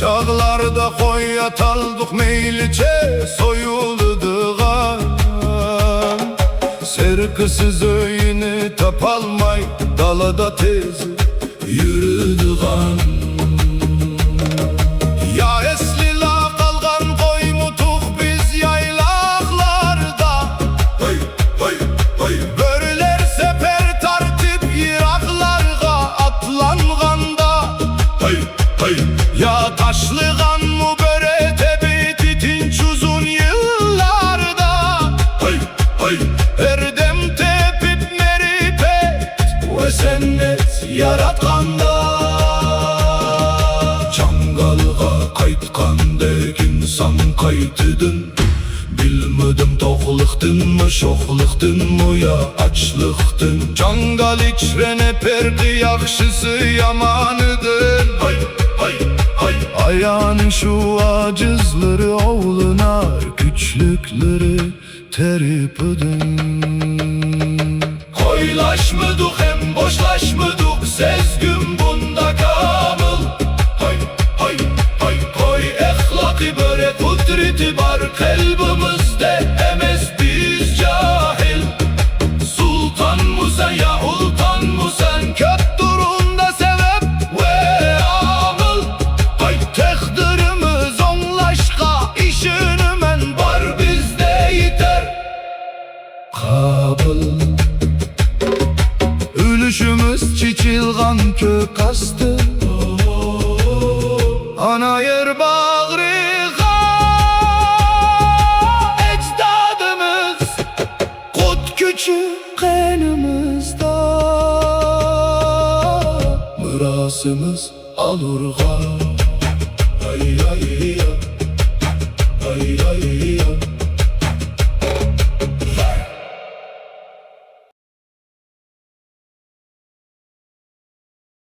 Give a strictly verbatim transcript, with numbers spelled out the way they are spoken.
چاغلاردا قوي ئاتالدۇق مەيلىچە سويۇلىدىغان، سېرىقىسىز ئۆيىنى تاپالماي دالادا تېزىپ يۈرىدىغان. يا ئەسلىلا قالغان قويمىدۇق بىز يايلاقلاردا؟ ھەي، ھەي، ھەي. بۆرىلەر سەپەر تارتىپ يىراقلارغا ئاتلانغاندا، ھەي، ھەي. يا تاشلىغانمۇ بۆرە تەبىئىتى تىنچ ئۇزۇن يىللاردا؟ ھەي، ھەي. بىردەم تېپىپ مەرىپەت ۋە سەنئەت ياراتقاندا، چاڭگالغا قايتقاندەك ئىنسان قايتىدىن. بىلمىدىم توقلۇقتىنمۇ، شوخلۇقتىنمۇ يا ئاچلىقتىن. چاڭگال ئىچرەنە پەرقى ياخشىسى يامانىدىن. ھاي، ھاي، ھاي. ئايان شۇ ئاجىزلىرى ئوۋلىنار كۈچلۈكلىرى تەرىپىدىن. قويلاشمىدۇق ھەم بوشلاشمىدۇق سەزگۈم بۇندا كامىل. ھاي، ھاي، ھاي. قوي ئەخلاقى بۆرە قۇدرىتى بار قەلبىمىزدە ئەمەس بىز جاھىل. سۇلتانمۇسەن يا ئۇلتانمۇسەن، كۆپتۇر ئۇندا سەۋەب ۋە ئامىل. ھاي، تەقدىرىمىز ئوڭلاشقا ئىشىنىمەن، بار بىزدە يېتەر قابىل. ئۈلۈشىمىز چېچىلغان كۆك ئاستى، ئانا يەر باغرىغا ئەجدادىمىز قۇت كۈچى قېنىمىزدا، مىراسىمىز ئالۇرغا.